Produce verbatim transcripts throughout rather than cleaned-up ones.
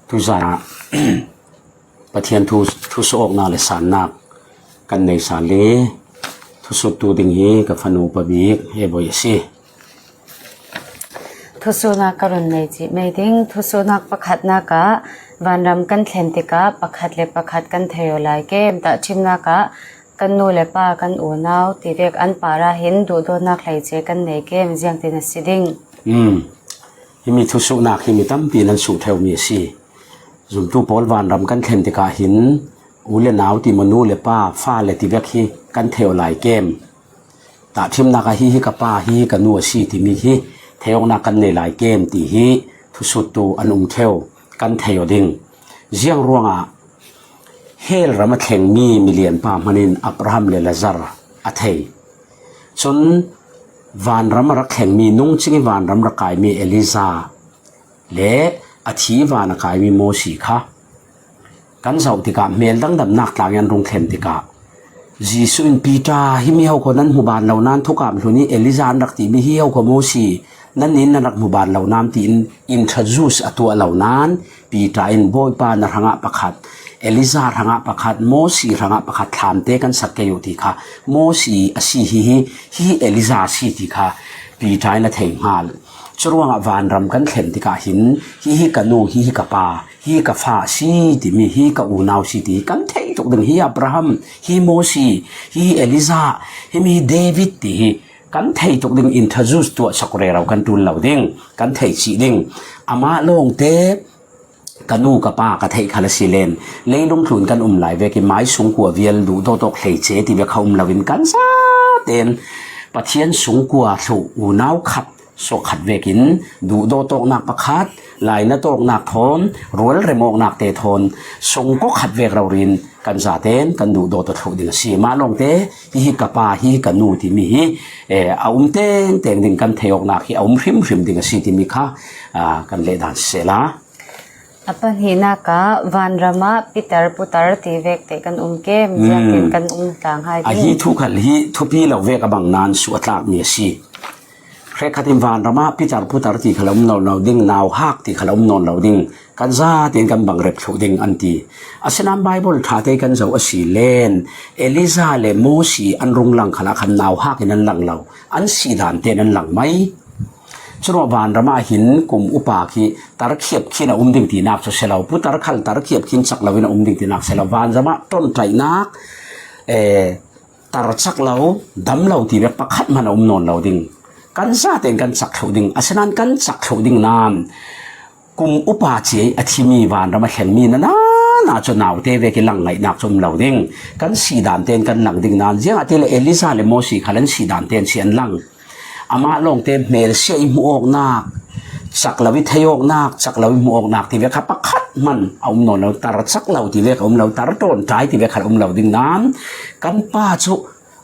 Tuzan ah Pathian thu, thusuh awknak le sannak kan nei sal ding i, thusuttu ding hi ka fanu pa bik he boi a si. Thusuhnak ka run nei cih mei ding. Thusuhnak pakhatnak ah vanram kan thlen tikah pakhat le pakhat kan thei aw lai kem. Tahṭhimnak ah kan nu le pa, kan unau tivek an parah hin duhdawtnak hleice kan nei kem, ziangtin a si ding. Himi thusuhnak hi mi tampi nan suh theu mi a si. Zumtu pawl vanram kan thlen tikah hin u le nau ti maw, nu le pa, fa le tivek hi kan thei aw lai kem. Tahṭhimnak ah hi hi ka pa, hi hi ka nu a si timi hi thei awknak kan nei lai kem ti hi thusuttu an um theu, kan thei aw ding. Ziang ruangah Hel ram a thlengmi milianpa hmanin Abraham le Lazar a thei. Cun vanram a rak thlengmi, nungcing i vanram rak kaimi Elijah le a thi van a kaimi Mosi kha kan zoh tikah, hmel dangdamnak tlang i an rung thlen tikah, Jesuh in, Peter, himi ho khaw nan hmu ban lo nan thukam hlun i Elijah an rak timi hi ho khaw Mosi nan in nan rak hmu ban lo nan tiin introduce a tuah lo nan, Peter in, Bawipa, na hrangah pakhat, Elijah hrangah pakhat, Mosi hrangah pakhat thlamte kan sak kei uh ti kha, Mosi a si hi hi, hi Elijah a si ti kha Peter in a thei hngal. Curuangah vanram kan thlen tikah hin hi hi ka nu, hi hi ka pa, hi ka fa a si timi, hi ka unau si ti hi kan thei tuk ding. Hi Abraham, hi Mosi, hi Elijah, himi hi David ti hi kan thei tuk ding, introduce tuahsak rero kan ṭul lo ding, kan thei cih ding. Amah lawngte ka nu ka pa ka theih khal a si len, leilung tlun kan um lai vekin mai sungkua vial duhdawt awk hleice tivek kha um loin kan zaten Pathian sungkua thluh unau khat suak khat vekin duhdawt awknak pakhat, lainat awknak thawn, rualrem awknak te thawn sungkaw khat vek rori in kan zaten kan duhdawt aw thluh ding a si. Mah lawngte hi hi ka pa, hi hi ka nu timi hi, eh, a um tengteng ding, kan thei awknak hi a um hrimhrim ding a si timi kha, ah, kan lehdan sisehla. A pahnihnak ah vanram ah pitar putar tivek te kan um kem, ziangtin kan um tlang hai ding. Ahi thu khal hi thupi lo vek a bang nan suah a tlakmi a si. Hrekkhat in vanram ah pitar putar ti khal a um nawn lo ding, nauhak ti khal a um nawn lo ding, kan zaten kan bang rep thluh ding an ti. Asinain Baibal ṭhate kan zoh a si len, Elijah le Mosi an rung lang khalah khan nauhak in an lang lo, an si dan ten an lang mai. Curuah vanram ah hin kum upa khi tarkhiap khin a um ding tinak cu si lo, putar khal tarkhiap khin cak loin a um ding tinak si lo, vanram ah ṭonṭaihnak, eh, tar cak lo, dam lo tivek pakhat hman a um nawn lo ding. Kan zaten kan cak thluh ding, asinain kan cak thluh ding nan kum upa cia a thimi vanram a thlengmi na, na, na cu naute vek i lang ngaihnak cu um lo ding. Kan si dan ten kan lang ding nan, ziangahtile Elijah le Mosi khal an si dan ten si an lang. Amah lawngte hmelsia i hmuh awknak, cak lo i thei awknak, cak lo i hmuh awknak tivek kha pakhat hman a um nawn lo, tar cak lo tivek a um lo, tar ṭawnṭai tivek kha a um lo ding nan, kan pa cu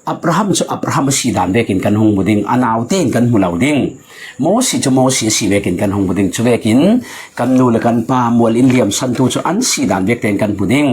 Abraham cu Abraham a si dan vekin kan hung hmu ding, a naute in kan hmu lo ding. Mosi cu Mosi a si vekin kan hung hmu ding. Cuvekin kan nu le kan pa mual in liamsantu cu an si dan vek tein kan hmu ding.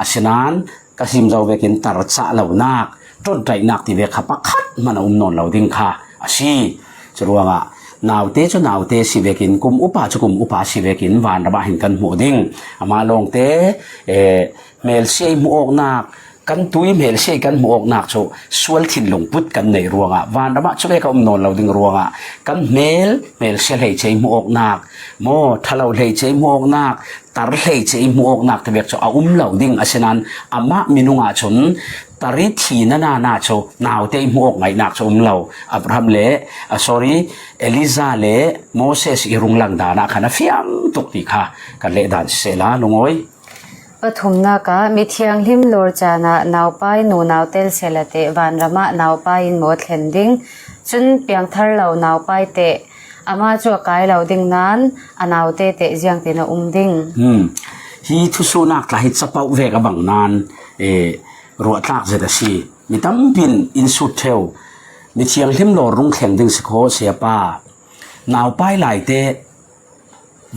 Asinain ka sim zo vekin tar cah lonak, ṭawnṭaihnak tivek kha pakhat hman a um nawn lo ding kha a si. Curuangah naute cu naute si vekin, kum upa cu kum upa si vekin vanram ah hin kan hmuh ding. Amah lawngte, eh, hmelsia i hmuh awknak, kan tui hmelsia i kan hmuh awknak cu sual thinlung put kan neih ruangah, vanram ah cuvek a um nawn lo ding ruangah, kan hmel, hmelsia hleice i hmuh awknak, maw, ṭhalo hleice i hmuh awknak, tar hleice i hmuh awknak tivek cu a um lo ding. Asinain amah minung ahcun tar i thi na, na, na cu naute i hmuh awk ngaihnak cu um lo. Abraham le, ah, sorry, Elijah le Moses i rung lang dan ah khan a fiang tuk ti kha kan lehdan sisehla, lungawi. Pathumnak ah mithianghlim lawr caan ah naupai nunau tel sehla teh vanram ah naupai in maw thlen ding. Cun piangthar lo naupai teh, amah cu a kai lo ding nan a naute teh ziangtin a um ding. Hmm. Hi thusuhnak tla hi capoh vek a bang nan, eh, ruahtlak zet a si. Mi tampi in in sut ṭheu. Mithianghlim lawr rung thleng ding si khaw, siapa. Naupai lai teh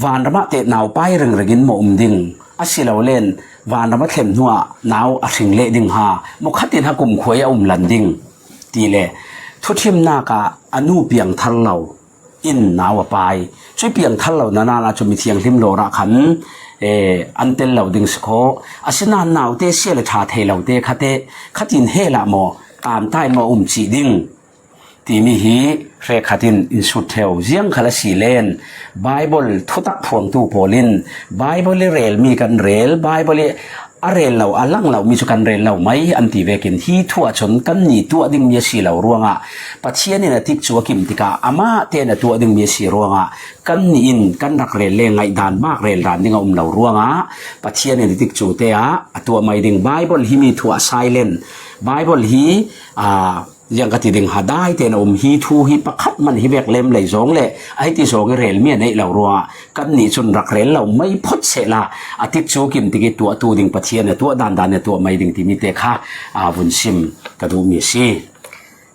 vanram ah teh naupai ringring in maw um ding, asilole vanram a thlen hnuah nau a hring leh ding ha, mukhat in ha kumkhua i a um lan ding, ti le thuṭhimnak ah a nu piangthar lo, in nau a pai. Cui piangthar lo na nana cu mithianghlim lawrah khan, eh, an tel lo ding si khaw. Asinan naute sia le ṭha thei lote khate, khatin he lah maw, taantain maw um cih ding timi hi hrekkhat in in sut ṭheu. Ziang khal a si len, Bible thutak phuangtu pawl in Bible i relmi kan rel, Bible i a rel lo, a lang lo mi cu kan rel lo mai an ti vekin, hi thu ah cun kannih tuah dingmi a si lo ruangah Pathian in a tikcu a kim tikah amah tein a tuah dingmi a si ruangah kannih in kan rak rel le ngaihdan bak rel dan ding a um lo ruangah Pathian in a tikcu te ah a tuah mai ding. Bible hi mi thu ah silent, Bible hi, aa, ziang ka ti ding, ha dai tein a um, hi thu hi pakhat man hi vek lem lei zawng le a hi ti zawng i relmi a neih lo ruangah kannih cun rak rel lo mai phawt sehla a tikcu kim tik i tuahtu ding Pathian a tuah dandan a tuah mai ding timi te kha, aa, vun sim ka duhmi a si.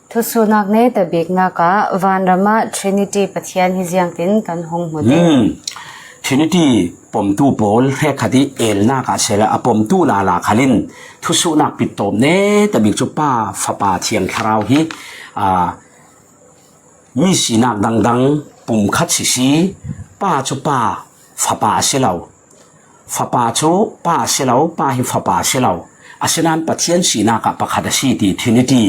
Thusuhnak netabiknak ah vanram ah Trinity Pathian hi ziangtin kan hung hmu ding? Hmm. Trinity pomtu pawl hrekkhat i elnak ah sehla a pomtu lala khalin thusuhnak pittawp netabik cu Pa, Fapa, Thiang Thlarau hi, aa, mi sinak dangdang pumkhat sisi, Pa cu Pa, Fapa a si lo. Fapa cu Pa a si lo, Pa hi Fapa a si lo. Asinan Pathian sinak ah pakhat a si ti Trinity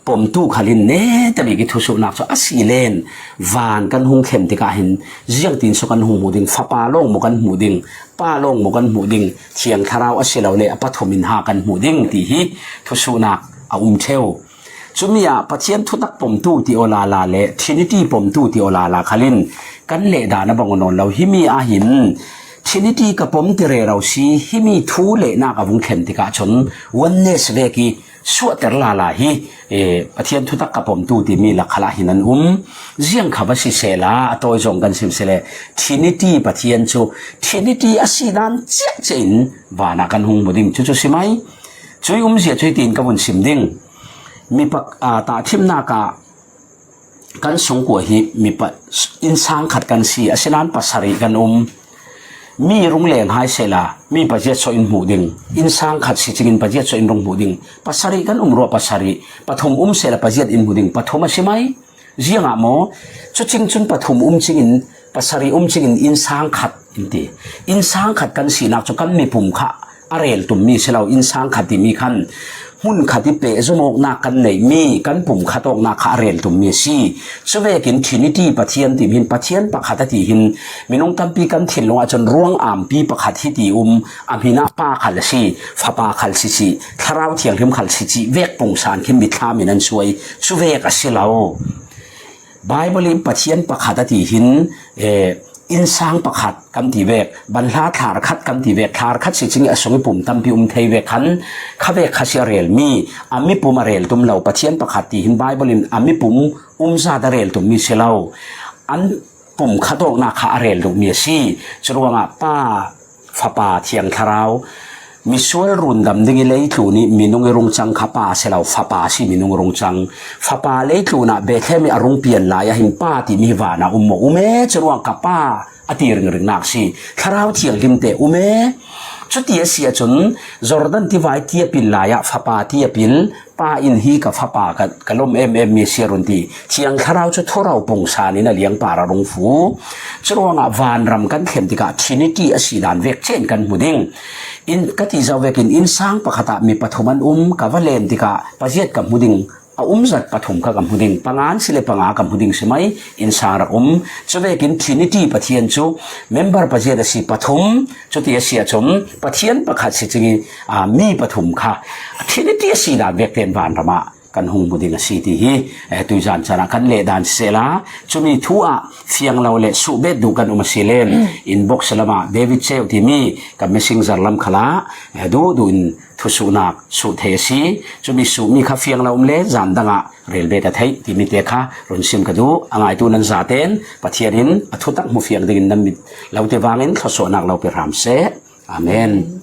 pomtu khalin netabik i thusuhnak cu a si len van kan hung thlen tikah hin ziangtin so kan hung hmuh ding, Fapa lawng maw kan hmuh ding, Pa lawng maw kan hmuh ding, Thiang Thlarau a si lo le a pathum in ha kan hmuh ding ti hi thusuhnak a um ṭheu. Cumi ah Pathian thutak pomtu ti aw lala le Trinity pomtu ti aw lala khalin kan lehdan a bang aw nawn lo. Himi ah hin Trinity ka pom ti rero si, himi thu lehnak a vung thlen tikah cun oneness vek i suahter lala hi, eh, Pathian thutak ka pomtu timi lak khalah hin an um. Ziang kha va si sehla, a tawi zong kan sim sele, Trinity Pathian cu Trinity a si dan ciahciah in vanah kan hung hmu ding cucu si mai. Cui umzia cui tiin ka vun sim ding. Mipak, aa, tahthimnak ah kan sungkua hi mipa, innsang khat kan si, asinan pasarih kan um. Mi rung leng hai sehla, mi paziat so in hmuh ding. Innsang khat si cingin paziat so in rung hmuh ding. Pasarih kan um ruah, pasarih. Pathum um sehla paziat in hmuh ding. Pathum a si mai. Ziangah maw? Cucing cun pathum um cingin, pasarih um cingin innsang khat in ti. Innsang khat kan sinak cu kan mipum kha a rel tummi si lo, innsang khat timi khan hmun khat i pehzom awknak kan neihmi kan pum khat awknak kha a rel tummi a si. Cuvekin Trinity Pathian timi hin Pathian pakhat a ti hin minung tampi kan thinlung ahcun ruang ampi pakhat hi ti um, a hmin ah Pa khal a si, Fapa khal si cih, Thlarau Thianghlim khal si cih vek pungsan khin mithlam in an suai, cuvek a si lo. Bible in Pathian pakhat a ti hin, eh, innsang pakhat kan ti vek, banhla thlar khat kan ti vek, thlar khat si cing i a sung i pum tampi um thei vek khan, kha vek kha si a relmi, a mipum a rel tum lo, Pathian pakhat ti hin Bible in a mipum umzat a rel tummi si lo. An pum khat awknak kha a rel duhmi a si. Curuangah Pa, Fapa, Thiang Thlarau, misual rundam ding i leitlun i minung i rungcang kha Pa a si lo, Fapa a si, minung rungcang. Fapa leitlun ah Bethlehem i a rung pian lai ah hin Pa timi hi vanah um maw? Um e, curuang ka Pa a ti ringringnak si. Thlarau Thianghlim te um e. Cuti a si ahcun Jordan tivai tiapil lai ah Fapa tiapil, Pa in hi ka Fapa ka, ka lawm em em mi a si a run ti. Thiang Thlarau cu thurau pungsan in a liangpar a rung fu. Curuangah vanram kan thlen tikah Trinity a si dan vek cen kan hmu ding. In ka ti zo vekin innsang pakhat ah mi pathum an um, ka va len tikah paziat ka hmu ding, a umzat pathum kha ka hmu ding, panga an si le panga ka hmu ding si mai, innsang rak um. Cuvekin Trinity Pathian cu member paziat a si, pathum, cuti a si ahcun Pathian pakhat si cing i, aa, mi pathum kha Trinity a si dan vek tein vanram ah kan hung hmu ding a si ti hi, eh, tuizan caan ah kan leh dan sisehla, cumi thu ah fiang lo le suhbet duh kan um a si len, inbox lam ah David Cheu timi ka messenger lam khal ah, eh, duh duh in thusuhnak suh thei a si. Cumi suhmi kha fiang lo um le zan dang ah rel bet a theih timi te kha run sim ka duh. A ngaitu nan zaten Pathian in a thutak hmu fiang dingin nan mit lo te vangin thluasuahnak lo pe hram seh. Amen.